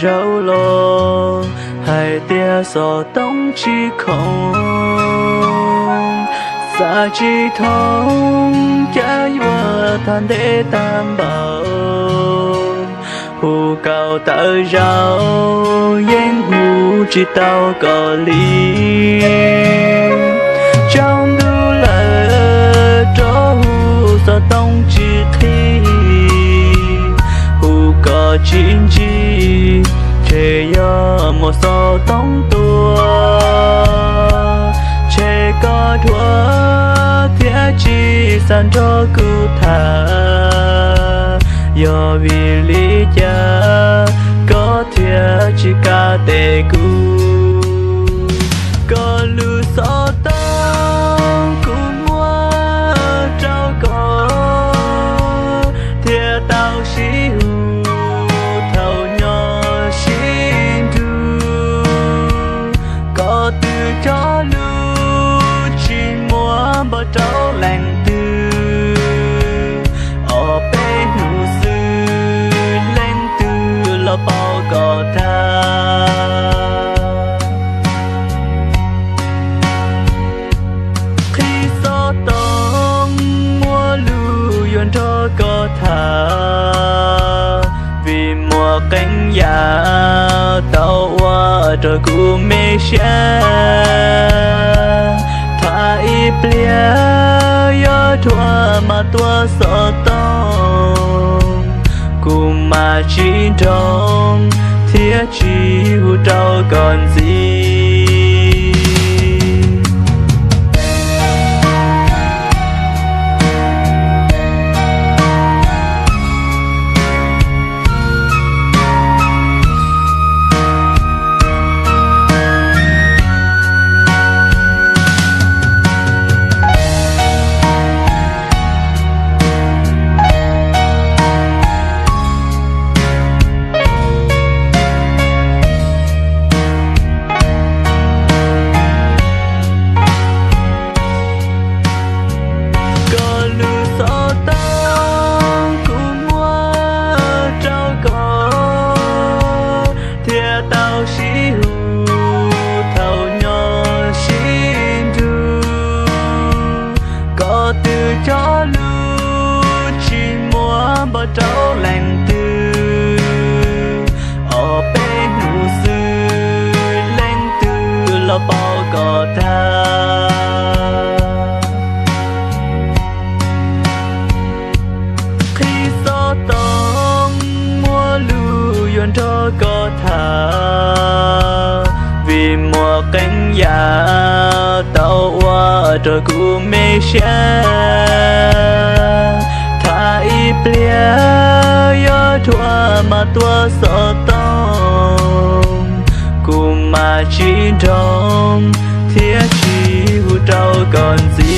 Zaum los hais tias xov tooj tsis khoom, xav tsis thoob cas yuav tag ntev tag npaum. Hu kaum tawm zaus yeej hu tsis tau kom li. Tsaus ntuj lawm rov hu xov tooj tsis qhib, hu kom tsis ntsib, ntshe yog muaj xov tooj tuaj. Ntshe koj dhuav thiab tsis xav nrog kuv tham, yog vim li cas koj thiaj tsis kam teb kuv. Koj lub xov tooj kuv muab rau koj, thiaj tau sib hu thaum nyob sib nrug. Koj twb cog lus tsis muab npau rau leej twg, ob peb hnub xwb leej twg los paub koj tag. Qhib xov tooj muaj lus yuav nrog koj tham, vim muaj qee yam tau ua rau kuv me siab. Tham ib pliag yuav dhuav mas tuaj xov tooj, kuv mas tsis nrog thiab tsis hu rau koj ntxiv. Koj lub xov tooj kuv muab rau koj, thiaj tau sib hu thaum nyob sib nrug. Koj twb cog lus tsis muab npau rau leej twg, ob peb hnub xwb leej twg los paub koj tag. Qhib xov tooj muaj lus yuav nrog koj tham, vim muaj qee yam tau ua rau kuv me siab. Tham ib pliag yuav dhuav mas tuaj xov tooj, kuv mas tsis nrog thiab tsis hu rau koj ntxiv.